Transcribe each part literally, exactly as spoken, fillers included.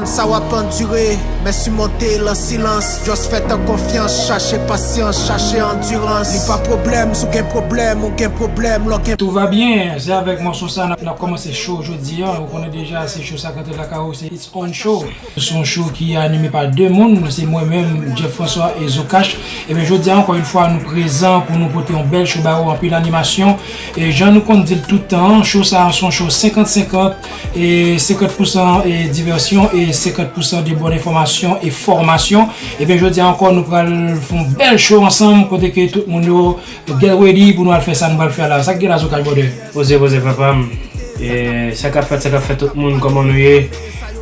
Sa w ap andire, men simonte l an silans. Just fè tan konfyans, chache pasyans, chache andirans. Li pa pwoblèm, si w gen pwoblèm, ou gen pwoblèm, lè w gen Tout va bien, se avèk mòso sa n ap, n ap kòmanse show jodi a. Ou konnen deja, se show sa k rantre lakay ou, se It's On Show. Se yon show ki anime pa de moun, se mwen menm, Jeff François e Zocash. Ebyen, jodi a, ankò yon fwa, nou prezan pou nou pote yon bèl show ba ou, anpil animasyon. E jan nou konn di l tout tan, show sa a se yon show senkant senkant, e senkant pousan e divèsyon e senkant pousan de bòn enfòmasyon e fòmasyon. Ebyen, jodi a ankò, nou pral fè yon bèl show ansanm, kote ke tout moun yo get ready pou nou al fè sa nou pral fè la. Sa k gen la, Zocash, brother? Poze, poze, papa m. E, sa k ap fèt, sa k ap fèt, tout moun, kòman nou ye?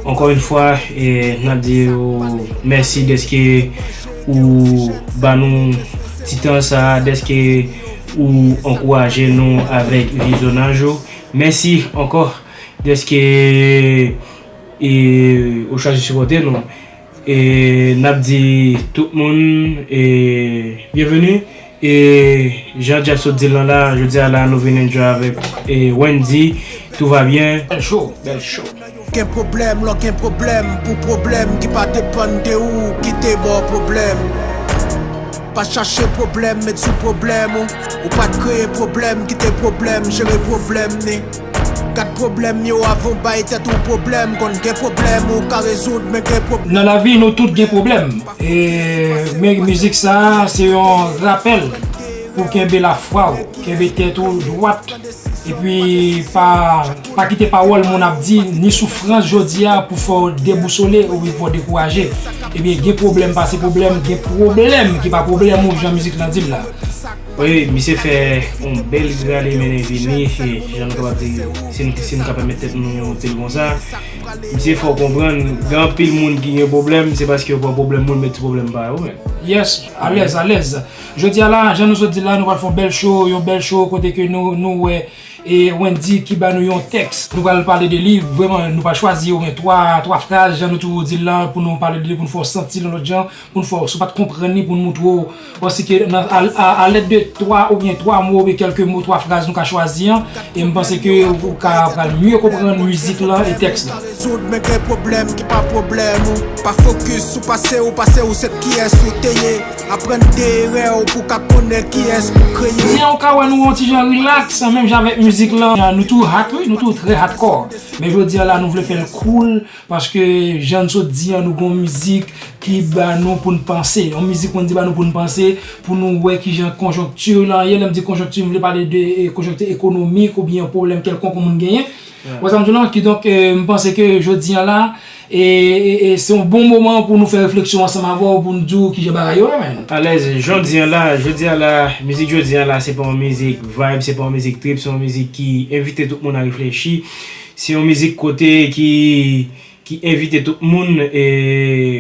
Ankò yon fwa, e, n ap di ou mèsi dèske ou ba nou ti tan sa, dèske ou ankouraje nou avèk vizyonaj ou. Mèsi ankò dèske, e, ou chwazi sipòte nou. E n ap di tout moun, e, byenveni. E jan Jeff sot di l lan la, jodi a la, nou vin enjoy avèk, e, Wendy. Tout va bien. Bèl show, bèl show. Gen pwoblèm, lè w gen pwoblèm, pou pwoblèm ki pa depann de ou, kite ba w pwoblèm. Pa chache pwoblèm, met sou pwoblèm ou. Ou pa t kreye pwoblèm, kite pwoblèm jere pwoblèm ni. Gad pwoblèm yo avan w bay tèt ou pwoblèm, konn gen pwoblèm ou ka rezoud, men gen pwoblèm. Nan lavi, nou tout gen pwoblèm. E, men mizik sa a, se yon rapèl pou kenbe lafwa w, kenbe tèt ou dwat, epi pa, pa kite pawòl moun ap di, ni soufrans jodi a pou fè w debousole oubyen pou fè w dekouraje. Ebyen, gen pwoblèm pase pwoblèm, gen pwoblèm ki pa pwoblèm ou, jan mizik lan di l la. Wi, misye fè yon bèl rale mennen vini, e, jan nou kapab di, si nou, si nou ka pèmèt tèt nou di l konsa. Misye fè w konprann, gen anpil moun ki gen pwoblèm, se paske yo pran pwoblèm moun met sou pwoblèm pa yo menm. Yes, alèz, alèz. Jodi a la, jan nou sot di la, nou pral fè yon bèl show, yon bèl show kote ke nou, nou wè, e, Wendy ki ba nou yon tèks. Nou pral pale de li, vrèman, nou pa chwazi oubyen twa, twa fraz, jan nou toujou di l la, pou nou pale de li, pou nou fè w santi l yon lòt jan, pou nou fè w, si w pa t konprann li, pou nou montre w, paske nan, a, a, a lèd de twa oubyen twa mo oubyen kèlke mo, twa fraz nou ka chwazi an, e m panse ke ou ka pral mye konprann mizik lan e tèks lan. Rezoud, men gen pwoblèm ki pa pwoblèm ou. Pa fokis sou pase ou, pase ou se kiyès ou te ye. Aprann de erè w pou ka konnen kiyès pou kreye. Jodi a ou ka wè nou yon ti jan relax, menm jan avèk mizik lan. Nou tou hot, wi, nou tou trè hardcore. Men jodi a la, nou vle fè l cool, paske jan n sot di an, nou gon mizik ki ba nou pou n panse. Yon mizik, mwen di, ba nou pou n panse, pou nou wè kijan konjonkti lan ye. Lè m di konjonkti, m vle pale de, e, konjonkti ekonomik oubyen yon pwoblèm kèlkonk yon moun genyen. Ou wè sa m di w lan? Kidonk, e, m panse ke jodi an la, e, e, e se yon bon moman pou nou fè refleksyon ansanm avè w, pou n di w kijan bagay yo ye, man. Alèz, jodi an la, jodi an la, mizik jodi an la, se pa yon mizik vibe, se pa yon mizik trip, se yon mizik ki envite tout moun a reflechi. Se yon mizik kote ki, ki envite tout moun, e,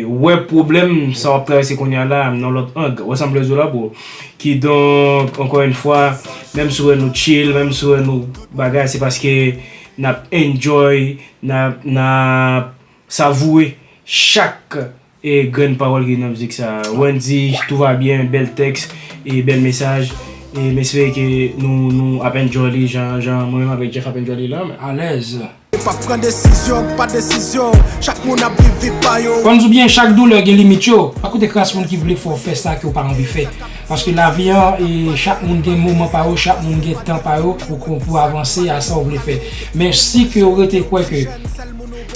wè pwoblèm sa w ap travèse kounye a la nan lòt ang. Wè sa m vle di w la, bro? Kidonk, ankò yon fwa, menm si w wè nou chill, menm si w wè nou bagay, se paske n ap enjoy, n ap, n ap savoure chak, e, grenn pawòl ki nan mizik sa. Wendy, tout va bien, bèl tèks e bèl mesaj. E m espere ke nou, nou ap enjoy li jan, jan mwen menm avèk Jeff ap enjoy li la, men. Alèz. Pa pran desizyon, pa desizyon. Chak moun ap viv vi pa yo. Kòm di w byen, chak doulè gen limit yo. Pa koute kras moun ki vle fè w fè sa ke w pa anvi fè. Paske lavi an, e, chak moun gen moman pa yo, chak moun gen tan pa yo pou, pou, pou avanse a sa w vle fè. Men si ke w rete kwè ke,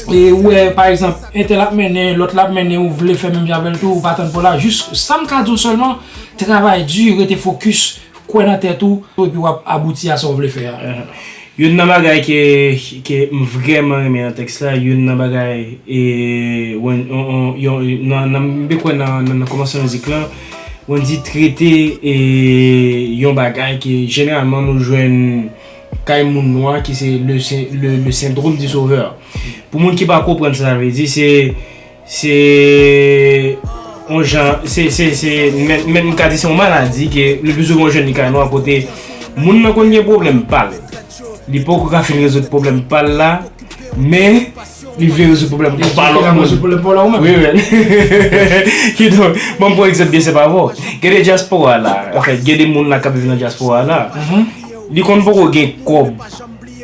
e, ou wè, pa egzanp, entèl ap mennen, lòt la ap mennen, ou vle fè menm jan avè l tou, ou pa tann pa w la, jis sa m ka di w sèlman, travay di, rete fokis, kwè nan tèt ou, epi w ap abouti a sa w vle fè a. Youn nan bagay ke, ke m vrèman renmen nan tèks la, youn nan bagay, e, wen, on, on, yon, nan, nan, m te kwè nan, nan, nan kòmansman mizik lan, Wendy trete, e, yon bagay ke jeneralman nou jwenn kay moun nwa, ki se le, sen- le, le syndrome du sauveur. Pou moun ki pa konprann sa sa vle di, se Se yon jan, se, se, se, men, men m ka di se yon maladi ke le pli souvan w jwenn li kay nwa kote moun nan konn gen pwoblèm pa l. Li poko ka fin rezoud pwoblèm pa l la, men li vle rezoud pwoblèm pa lòt moun. Wi, men. Kidonk, ban m pran egzanp byen senp avè w. Gen de dyaspora la, anfèt, gen de moun la k ap viv nan dyaspora la. Li konn poko gen kòb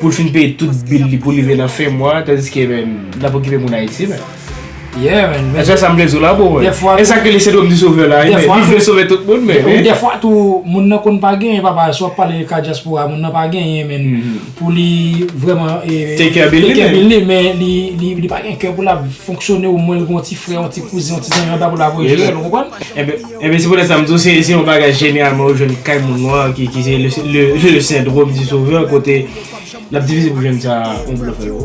pou l fin peye tout bil li pou rive nan fen mwa, tandiske, men, l ap okipe moun Ayiti, men. Yeah, man, men Èske sa m vle di w la, bro? Dèfwa E sa ke li sendwòm di sovè la, wi, men dèfwa li vle sove tout moun, men, wi, men dèfwa tou, moun nan konn pa genyen, papa, si w ap pale de ka dyaspora, moun nan pa genyen, men, pou li vrèman, e, take care of li, take care of li, men li, li, li pa gen kè pou l ap fonksyone, omwen l gen yon ti frè, yon ti kouzen, yon ti zanmi anba pou l ap voye jere l, ou konprann? Enben, enben, se poutèt sa m di w, se, se yon bagay jeneralman ou jwenn kay moun nwa ki, ki se le, le, le sendwòm di sovè, kote l ap difisil pou jwenn sa yon blan fè yo.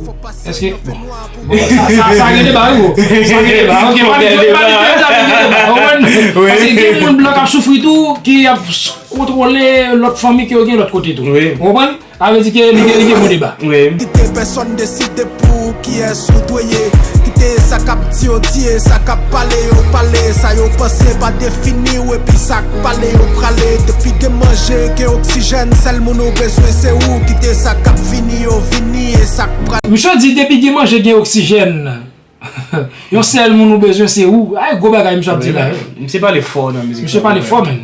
Èske, bon, bon, sa, sa, sa gen deba, wi, bro. Sa gen deba. Ok, pa gen deba, pa gen deba, ou konprann? Paske gen moun blan k ap soufri tou, ki ap s-, kontwole lòt fanmi ke yo gen lòt kote tou. Wi. Ou konprann? Sa vle di ke li gen, li gen bon deba. Wi. Kite pèsonn deside pou ou kiyès ou dwe ye. Kite sa k ap di yo di e sa k ap pale yo pale. Sa yo panse pa defini w epi sa k pale yo prale. Depi gen manje, gen oksijèn, sèl moun ou bezwen se ou. Kite sa k ap vini yo vini e sa k prale. Misye di depi gen manje, gen oksijèn. Yon sèl moun ou bezwen se ou. Ay, gwo bagay misye ap di la, wi. Misye pale fò nan mizik sa, wi. Misye pale fò, men.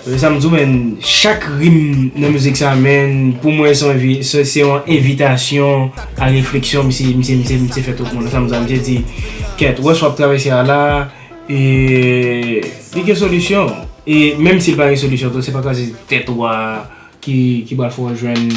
Sa m di w, men, chak rim nan mizik sa, men, pou mwen, se yon envi-, se, se yon envitasyon a refleksyon, misye, misye, misye, misye fè tout moun. Sa m di w, misye di, kèt, wè sa w ap travèse a la, e, li gen solisyon. E menm si l pa gen solisyon tou, se pa kraze tèt ou a ki, ki pral fè w jwenn,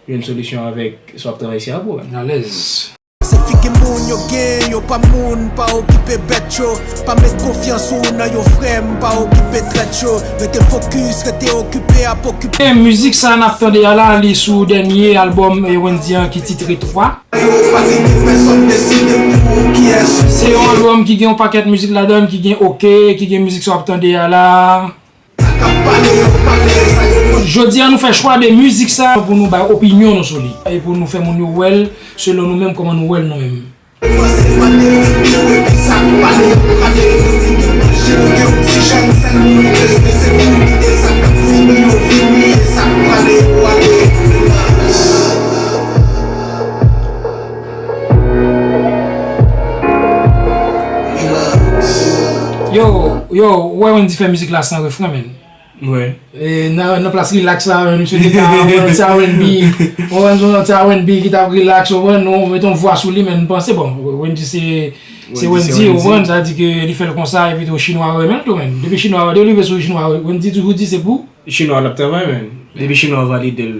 jwenn solisyon avèk sa w ap travèse a, bro. Alèz. Se figi moun yo gen, yo pa moun, pa okipe bèt yo. Pa met konfyans ou nan yo frè m, pa okipe trèt yo. Rete fokis, rete okipe ap okipe. E mizik sa n ap tande a la, li sou dènye albòm, e, Wendy an ki titre twa. Yo pa kite pèsonn deside pou ou kiyès ou. Se yon albòm ki gen yon pakèt mizik ladan l, ki gen oke, ki gen mizik sa w ap tande a la. Jodi a nou fè chwa de mizik sa pou nou bay opinyon nou sou li e pou nou fè moun yo wè l selon nou menm kòman nou wè l nou menm. Yo, yo, ou wè Wendy fè mizik la san refren, men. Wi. E nan, nan plas rilaks la, men, misye te ka pran ti R and B. Ou konprann, se yon ti R and B ki t ap rilaks, ou konprann, nou mete yon vwa sou li, men m panse, bon, Wendy se, se Wendy, ou konprann, sa di ke li fè l konsa, epi tou chinwa renmen l tou, men. Depi chinwa, depi li rive sou chinwa, Wendy toujou di se pou chinwa l ap travay, men. Depi chinwa valide l,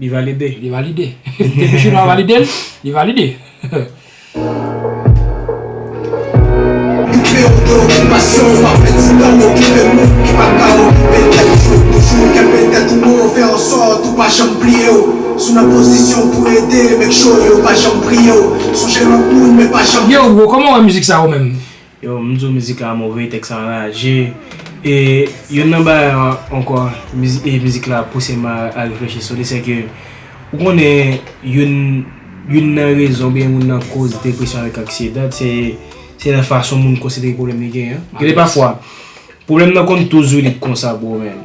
Li valide. Li valide. Depi chinwa valide l, li valide. Okipe w de okipasyon, pa pèdi tan w okipe moun ki pa ka okipe tèt yo. Toujou kenbe tèt ou wo, fè an sòt ou pa janm pliye w. Si w nan pozisyon pou ede, make sure yo pa janm priye w. Sonje lòt moun, men pa janm. Yo, bro, kòman w wè mizik sa ou menm? Yo, m di w mizik la move, tèks la anraje. E youn nan bagay an-, ankò, mizi-, e mizik la pouse m a, a reflechi sou li, se ke ou konnen youn, youn nan rezon oubyen youn nan koz depresyon avèk anksiyete, se, se nan fason moun konsidere pwoblèm li genyen an. Gen de pafwa, pwoblèm nan konn tou zoulit konsa, bro, men.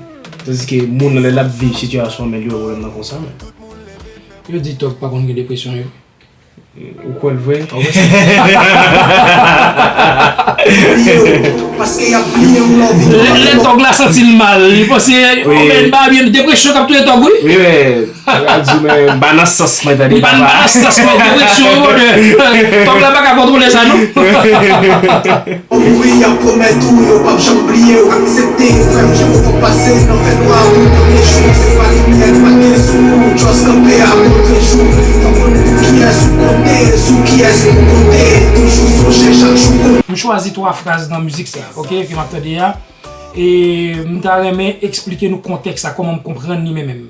Tandiske moun nan, lè l ap viv sitiyasyon, men li wè pwoblèm nan konsa, men. Yo di tòg pa konn gen depresyon, yo. Ou kwè l vre? Lè, lè tòg la santi l mal, li panse, oh, men, ba byen, depresyon k ap touye tòg, wi. Wi, men, m ap di w, men, m pa nan sans mwen, tande, papa. M pa nan sans mwen, depresyon, wi, brother. Tòg la pa ka kontwole sa, non. Ou mouri, y ap pwomèt ou, yo p ap janm bliye w. Aksepte eprèv yo, fòk pase nan fènwa pou premye jou. Se pa limyè k make sou ou, just kanpe a kontrejou. Fòk konnen pou kiyès ou konte, sou kiyès pou konte. Toujou sonje chak jou konte. M chwazi twa fraz nan mizik sa, oke, ke m ap tande a. E m ta renmen eksplike nou kontèks sa, kòman m konprann li, men menm.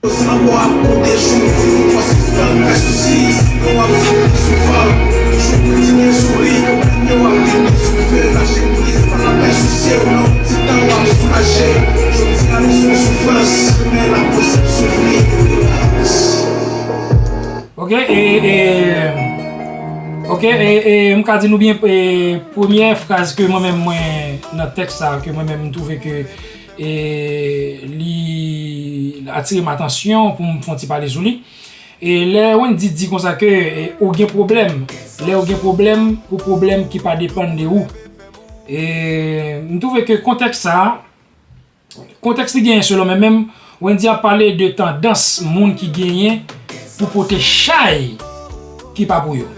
Si lanmò ap konte jou, fò sispann fè sousi, sinon w ap soufri souvan. Toujou kontinye souri, pwoblèm yo ap vini sou fè, lache priz, pa lapè sousye w, nan yon ti tan w ap soulaje. Jodi a nou se yon soufrans, demen l ap posib souvri. Relax. Ok, e, e, ok, e, e, m ka di nou byen, e, premyè fraz ke mwen menm mwen, nan tèks sa, ke mwen menm m twouve ke e li atire m atansyon pou m fè yon ti pale sou li. E lè Wendy di konsa ke, e, ou gen pwoblèm, lè ou gen pwoblèm, pou pwoblèm ki pa depann de ou. E m twouve ke kontèks sa, kontèks li genyen selon mwen menm, Wendy ap pale de tandans moun ki genyen pou pote chay ki pa pou yo.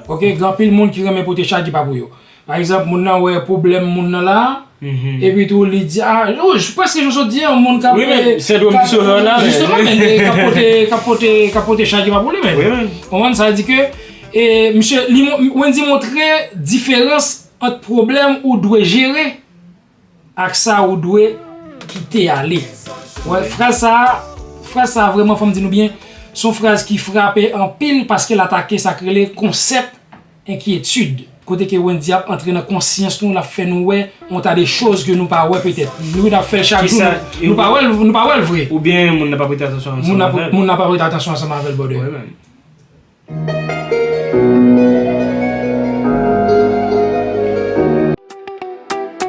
Oke, gen anpil moun ki renmen pote chay ki pa pou yo. Pa egzanp, moun nan wè pwoblèm moun nan la, epi tou li di, ah, oh, prèske jan w sot di an, moun k ap, wi, men sendwòm di sovè la, men. Jisteman, men, k ap pote, k ap pote, k ap pote chay ki pa pou li, men. Wi, men. Konprann, sa vle di ke, e, misye, li, Wendy montre diferans ant pwoblèm ou dwe jere ak sa ou dwe kite ale. Wè, fraz sa a, fraz sa a vrèman, fò m di nou byen, se yon fraz ki frape anpil paske l atake sa k rele konsèp enkyetid. Kote ke Wendy ap antre nan konsyans nou, l ap fè nou wè yon ta de choz ke nou pa wè petèt. Nou, n ap fè l chak jou, nou, nou pa wè l, nou pa wè l vre. Oubyen moun nan pa prete atansyon ansanm avè l. Moun nan pa prete atansyon ansanm avè l, brother.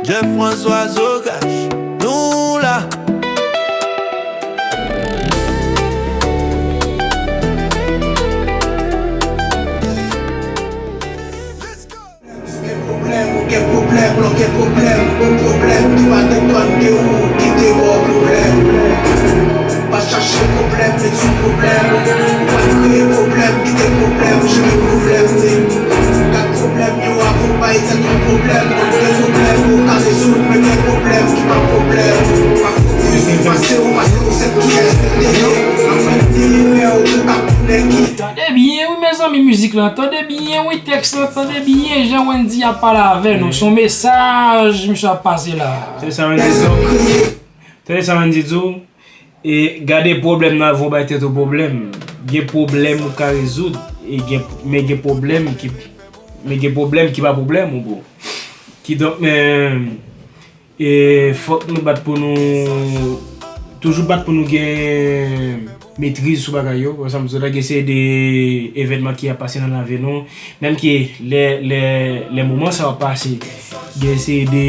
Jean François Zogash, nou la. Gen pwoblèm, ou gen pwoblèm, lè w gen pwoblèm, ou pwoblèm ki pa depann de ou ki te ba w pwoblèm. Pa chache pwoblèm, met sou pwoblèm. Ou pa kreye pwoblèm, kite pwoblèm jere pwoblèm li. Gad pwoblèm yo avan w bay tèt ou pwoblèm. Lè w gen pwoblèm, ou ka rezoud, men gen pwoblèm ki pa pwoblèm. Pa fokis sou pase w, pase w se kiyès ou te ye. Aprann li limyè w pou w ka tounen ki. Tande byen wi mezanmi mizik lan, tande byen wi tèks lan, tande byen jan Wendy ap pale avè nou. Se yon mesaj misye ap pase la. Tande sa Wendy di w. Tande sa Wendy di w. E gade pwoblèm nan avan w bay tèt ou pwoblèm. Gen pwoblèm ou ka rezoud, e gen, men gen pwoblèm ki, men gen pwoblèm ki pa pwoblèm ou bro. Kidonk, men, e fòk nou bat pou nou, toujou bat pou nou gen metriz sou bagay yo. Wè sa m di w la, gen seri de evènman ki ap pase nan lavi nou. Menm ke lè, lè, lè moman sa yo ap pase, gen seri de,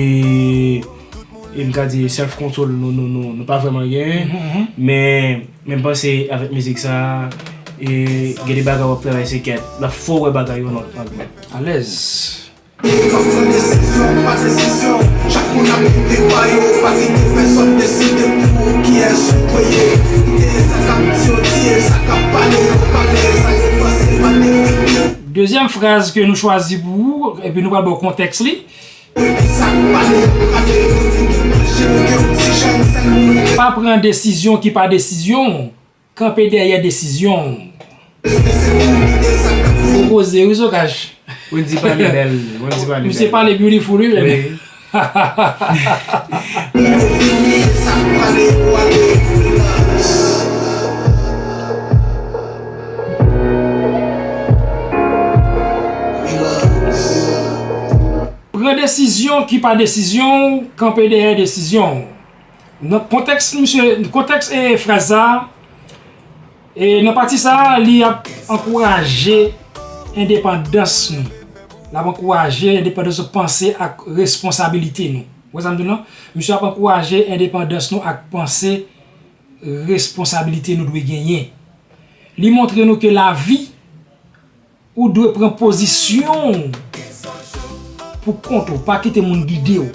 e m ka di self control nou, nou, nou, nou pa vrèman genyen. Men, men m panse avèk mizik sa, e gen de bagay w ap travay se kèt, l ap fè w wè bagay yo nan lòt angle. Alèz. Ou p ap pran desizyon pa desizyon. Chak moun ap viv vi pa yo. Pa kite pèsonn deside pou ou kiyès ou dwe ye. Kite sa k ap di yo di e sa k ap pale yo pale. Sa yo panse pa defini. Dezyèm fraz ke nou chwazi pou ou, epi nou pral ba w kontèks li. Epi sa k pale yo pale. Yo di tout manje yo gen yon ti jèn sèl moun ou gen. Pa pran desizyon ki pa desizyon w. Kanpe dèyè desizyon w. Ou poze wi Zogash. Wendy pale bèl, Wendy pale bèl. Misye pale beautiful wi menn. Pran desizyon ki pa desizyon w, kanpe dèyè desizyon w. Nan kontèks misye, kontèks e fraz sa, e nan pati sa, li ap ankouraje endepandans nou. L ap ankouraje endepandans nou, panse ak responsabilite nou. Ou wè sa m di w lan? Misye ap ankouraje endepandans nou ak panse responsabilite nou dwe genyen. Li montre nou ke lavi ou dwe pran pozisyon w pou kont ou, pa kite moun gide w.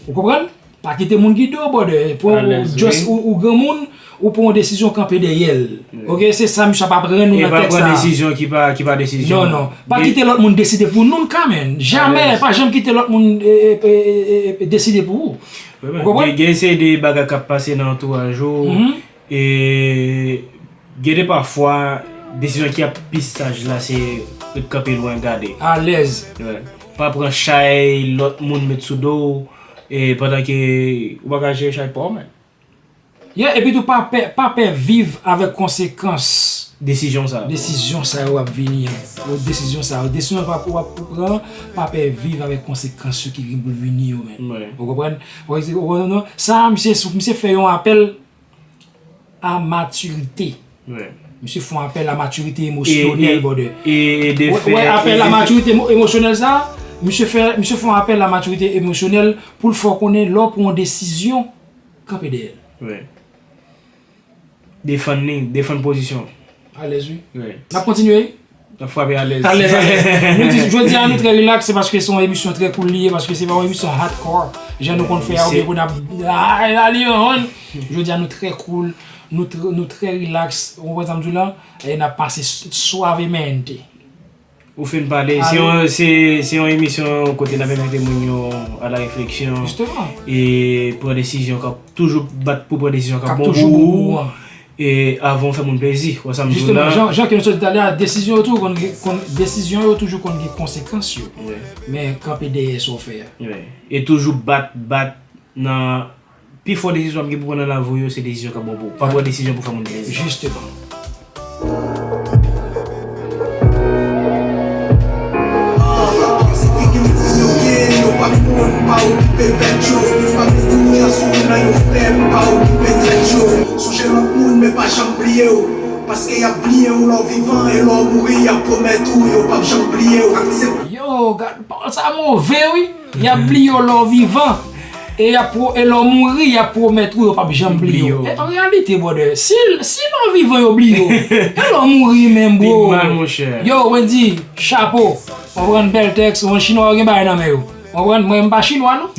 Ou konprann? Pa kite moun gide w, brother. Pou just ou, ou granmoun, ou pran yon desizyon, kanpe dèyè l. Oke, se sa misye ap aprann nou nan tèks sa. E pa pran desizyon ki pa, ki pa desizyon. Non, non. Pa kite lòt moun deside pou nou, kanmenm. Jamè, pa janm kite lòt moun e, e, e, e, deside pou ou. Ou konprann? Gen, gen seri de bagay k ap pase nan antouraj ou. E gen de pafwa, desizyon ki ap pi saj la se ret kanpe lwen gade. Alèz. Pa pran chay lòt moun met sou do w, e pandan ke ou pa ka jere chay pa w menm. Yeah, epi tou pa pè, pa pè viv avèk konsekans desizyon sa yo. Desizyon sa yo w ap vini an. Ou desizyon sa yo. Desizyon w ap, w ap pran, pa pè viv avèk konsekans yo ki gen pou l vini yo menm. Ou konprann? Ou konprann non? Sa, misye, misye fè yon apèl a matirite. Misye fè yon apèl a matirite emosyonèl, brother. Wè, wè apèl a matirite emo-, emosyonèl sa, misye fè, misye fè yon apèl a matirite emosyonèl pou l fè w konnen lè w pran yon desizyon, kanpe dèyè l. Defann li, defann pozisyon w. Alèz wi. N ap kontinye wi. N ap frape alèz. Alèz, alèz. Nou di, jodi a nou trè rilaks, se paske se yon emisyon trè cool li ye, paske se pa yon emisyon hardcore, jan nou konn fè a, oubyen pou n ap, ah, la li yon hòn. Jodi a nou trè cool, nou tr-, nou trè rilaks, ou konprann sa m di w lan? E n ap pase s-, suavemente. Ou fin pale. Se yon, se, se yon emisyon kote n ap envite moun yo a la refleksyon. Jisteman. E pran desizyon k ap toujou bat pou pran desizyon k ap bon pou ou. E avan w fè moun plezi. Wè sa m di w la. Jisteman, jan, jan ke nou sot di talè a, desizyon yo toujou konn gen, konn, desizyon yo toujou konn gen konsekans yo. Men kanpe dèyè sa w fè a. E toujou bat, bat nan pi fò desizyon w ap gen pou pran nan lavi w yo, se desizyon k ap bon pou ou. Pa pran desizyon pou fè moun plezi. Jisteman. Se figi m di yo gen, yo p ap moun, pa okipe tèt yo. Yo p ap gen konfyans ou nan yon frè m, pa okipe tèt yo. Sonje lòt moun, men pa janm bliye w. Paske y ap bliye w lè w vivan, e lè w mouri, y ap pwomèt ou, yo p ap janm bliye w. Aksepte. Yo, gad, pawòl sa move, wi. Y ap bliye w lè w vivan. E y ap pwo-, e lè w mouri, y ap pwomèt ou yo p ap janm bliye w. E an reyalite, brother, si, si lè w vivan yo bliye w, e lè w mouri menm, bro. Yo, Wendy, chapo. Konprann, bèl tèks, yon chinwa yo gen bagay nan men yo. Konprann, mwen m pa chinwa, non.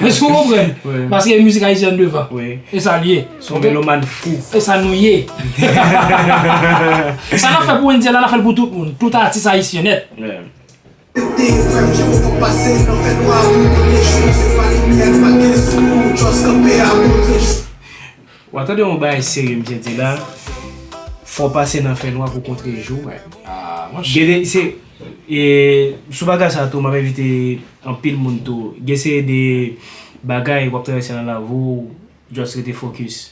Èske w konprann? Paske mizik ayisyèn devan. E sa l ye. Se yon melomàn fou. E sa nou ye. Sa n ap fè pou Wendy la, n ap fè l pou tout moun. Tout atis ayisyen nèt. Te eprèv yo fòk pase nan fènwa pou premye jou. Se pa limyè k pa gen sou ou, just kanpe a kontre jou. W a tande yon bagay serye misye di la. Fò w pase nan fènwa pou kontre jou. Ah, monchè. Gen de, se, e, sou bagay sa tou, m ap envite anpil moun tou. Gen seri de bagay w ap travèse nan lavi w, just rete focus.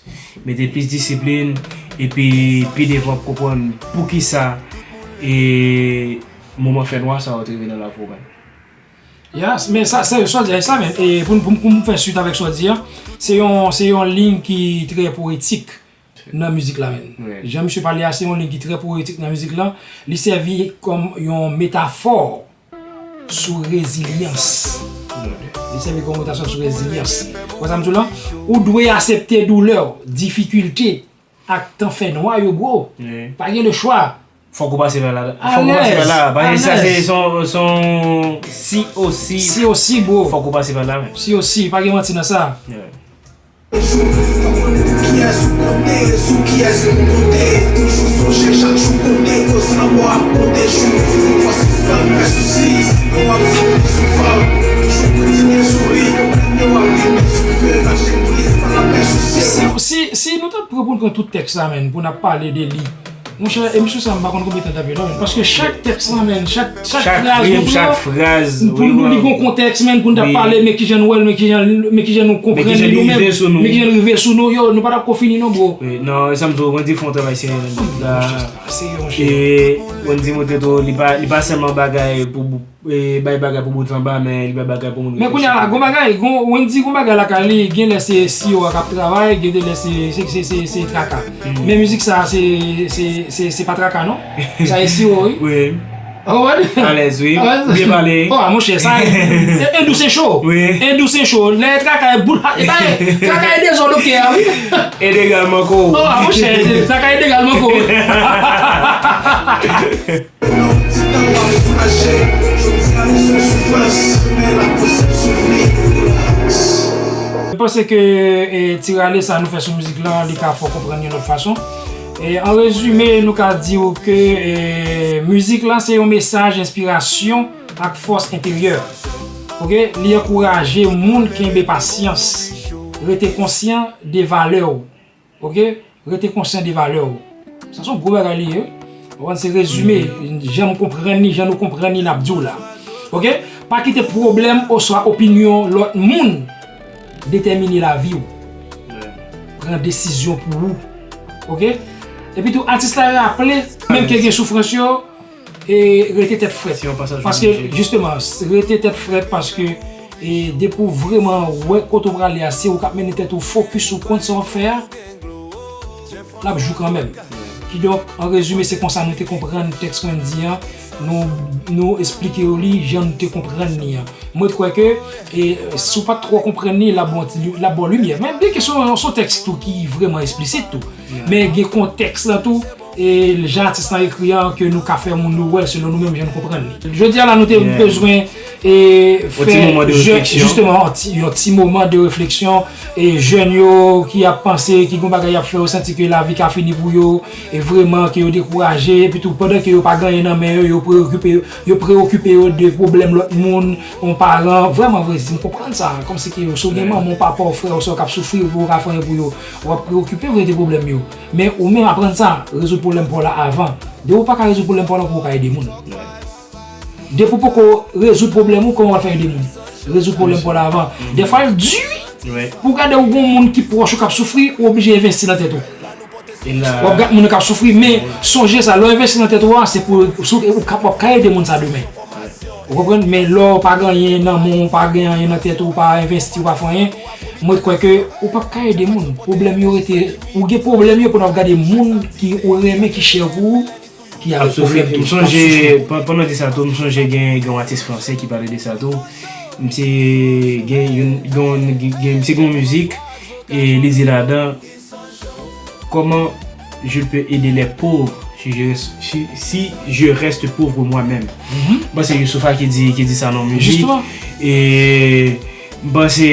Mete plis disiplin, epi pi devan w ap konprann poukisa, e, moman fènwa sa yo te rive nan lavi w, man. Yes, men sa, se, sa w di a, sa, men, e, pou, pou, pou m fè swit avèk sa w di a, se yon, se yon liy ki trè powetik nan mizik la, men. Jan misye pale a, se yon liy ki trè powetik nan mizik la. Li sèvi kòm yon metafò sou rezilyans. Li sèvi kòm yon metafò sou rezilyans. Wè sa m di w la? Ou dwe aksepte doulè, difikilte, ak tan fènwa yo, bro. Pa gen le chwa. Fòk ou pase pa la. Fòk ou pase pa la. Paske sa se son, son si osi. Si osi, bro. Fòk ou pase pa la, men. Si osi, pa gen manti nan sa. Jou, fòk konnen pou kiyès ou konte, sou kiyès ou konte. Toujou sonje chak jou konte, koz lanmò ap konte jou. Fò sispann fè sousi, sinon w ap soufri soufan. Toujou kontinye souri, pwoblèm yo ap vin sou fè, mache kriz pa la pè sousi. Si, si, si nou ta pran pou n pran tout tèks la, men, pou n ap pale de li, monchè, emisyon sa a, m pa konn konbyen tan l t ap ye non, men. Paske chak tèks lan, men, chak, chak fraz nou pran, pou nou li gon kontèks, men, pou n t ap pale, men kijan nou wè l, men kijan, men kijan nou konprann li nou menm, men kijan l rive sou nou, yo, nou pa t ap ko fini non, bro. Wi, non, e sa m di w, Wendy fè yon travay serye nan mizik la. E Wendy montre tou, li pa, li pa sèlman bagay pou e, bay bagay pou bout anba, men li bay bagay pou moun reflechi. Men kounye a la, gon bagay, gon, Wendy, gon bagay lakay li, gen lè se siwo a k ap travay, gen de lè se, se, se, se, se traka. Men mizik sa, se, se, se, se pa traka, non. Sa e siwo, wi. Wi. Ou konprann? Alèz, wi. Ou byen pale. Oh, a, monchè, sa, e, e dous e cho. Wi. E dous e cho. Lè traka e bout, e ba, e traka e dezòd, oke, a, wi. E degal manko. Oh, a, monchè, traka e degal manko. Lòm ti tan w ap soulaje, jodi a li se yon soufrans, men l ap posib souvni, relax. Mwen panse ke, e, ti rale sa nou fè sou mizik lan, li ka fè w konprann yon lòt fason. E, an rezime, nou ka di w ke, e, mizik lan se yon mesaj enspirasyon ak fòs enteryè. Oke? Li ankouraje moun kenbe pasyans, rete konsyan de valè w. Oke? Rete konsyan de valè w. Sa se yon gwo bagay li ye, wi. Ou konprann, se rezime, jan m konprann li, jan nou konprann li, n ap di w la. Oke? Pa kite pwoblèm oswa opinyon lòt moun detèmine lavi w. Pran desizyon pou ou. Oke? Epi tou, atis la raple, menm ke gen soufrans yo, e rete tèt frèt. Paske, jisteman, rete tèt frèt paske, e depi w vreman wè kote w prale a, se ou k ap mennen tèt ou, fokis ou konn sa w ap fè a, l ap jou kanmenm. Kidonk, an rezime, se konsa nou te konprann tèks Wendy an, nou, nou esplike w li jan nou te konprann li an. Mwen kwè ke, e, si w pa t twò konprann li, l ap ba w ti li-, l ap ba w limyè. Men byen ke se yon, se yon tèks tou ki vreman eksplisit tou. Men gen kontèks lan tou, e jan atis lan ekri an, ke nou ka fè moun yo wè selon nou menm jan nou konprann li. Jodi a la, nou te bezwen, e fè jèn, jisteman, yon ti, yon ti moman de refleksyon, e jèn yo ki ap panse, ki gon bagay y ap fè, yo santi ke lavi ka fini pou yo, e vreman ke yo dekouraje, epi tou, pandan ke yo pa gen anyen nan men yo, yo preokipe, yo preokipe yo de pwoblèm lòt moun, yon paran, vrèman vre, si m konprann sa, kòmsi ke si w gen manman w, papa w, frè w, sè w k ap soufri, ou pa ka fè anyen pou yo, w ap preokipe w de pwoblèm yo. Men ou menm aprann sa, rezoud pwoblèm pa w la avan. Depi w pa ka rezoud pwoblèm pa w la, ou poko ka ede moun. Depi w poko rezoud pwoblèm ou, kòman w ap fè ede moun? Rezoud pwoblèm pa w la avan. Dèfwa l di wi. Pou w gade ou gon moun ki pwòch ou k ap soufri, ou oblije envesti nan tèt ou. W ap gade moun nan k ap soufri, men sonje sa, lè w envesti nan tèt ou a, se pou, se ou, ou k ap, w ap ka ede moun sa demen. Ou konprann? Men lè w pa gen anyen nan men w, ou pa gen anyen nan tèt ou, ou pa envesti, ou pa fè anyen, mwen kwè ke ou p ap ka ede moun. Pwoblèm yo rete, ou gen pwoblèm yo pandan w ap gade moun ki ou renmen, ki chè pou ou, ki avèk pwoblèm tou, k ap soufri. M sonje, pandan w di sa tou, m sonje gen, gen yon atis fransè ki pale de sa tou. Misye gen yon, gen, gen, misye gen yon mizik, e li di ladan, Comment je peux aider les pauvres si je reste, si, si je reste pauvre moi-même? M panse Youssoupha ki di, ki di sa nan mizik. E m panse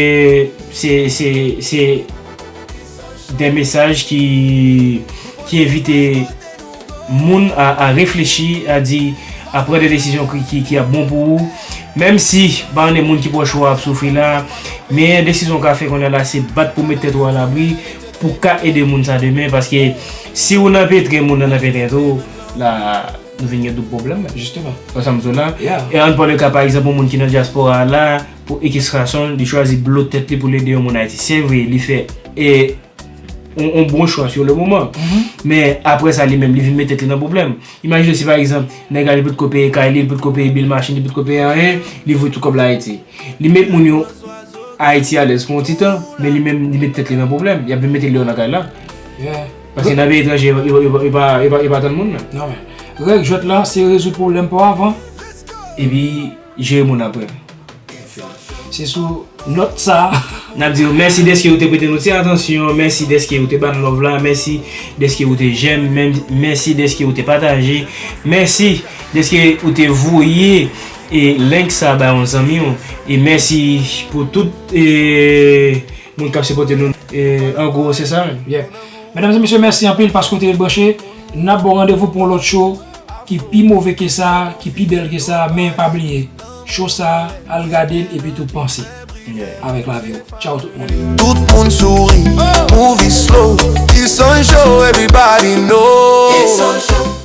se, se, se de mesaj ki, ki envite moun a, a reflechi, a di, a pran de desizyon ki, ki, ki ap bon pou ou. Menm si pa gen moun ki pwòch ou ap soufri la, meyè desizyon w ka fè kounye a la, se bat pou met tèt ou alabri, pou w ka ede moun sa demen, paske si ou nan petren, moun nan nan petren tou, la, nou vin gen doub pwoblèm. Jisteman. Wè sa m di w la? E ann pran le ka, pa egzanp, yon moun ki nan dyaspora a la, pou X rezon, li chwazi blo tèt li pou l ede yon moun Ayiti. Se vre, li fè, e, yon, yon bon chwa sur le moment. Men apre sa, li menm, li vin met tèt li nan pwoblèm. Imajine si, pa egzanp, nèg la, li potko peye kay li, li potko peye bil machin, li potko peye anyen, li voye tout kòb la Ayiti. Li met moun yo Ayiti alèz pou yon ti tan, men li menm, li met tèt li nan pwoblèm. Y ap vin mete l deyò nan kay la. Paske nan peyi etranje, yo, yo, yo pa, yo pa, yo pa tann moun nan. Non, men. Règ jwèt la, se rezoud pwoblèm pa w avan. Epi, jere moun apre. Se sou nòt sa a. N ap di w mèsi dèske ou te prete nou ti atansyon, mèsi dèske ou te ba n love la, mèsi dèske ou te j'aime, mèsi dèske ou te pataje, mèsi dèske ou te voye, e, link sa bay yon zanmi w, e mèsi pou tout, e, moun k ap sipòte nou, e, an gwo, se sa menm. Medam e mesye, mèsi anpil paske w te ret branche. N ap ba w randevou pou yon lòt show ki pi move ke sa, ki pi bèl ke sa, men pa bliye, show sa, al gade l epi tou panse avèk lavi w. Tchaw tout moun. Tout moun souri, movie slow, Kisanjo, everybody know.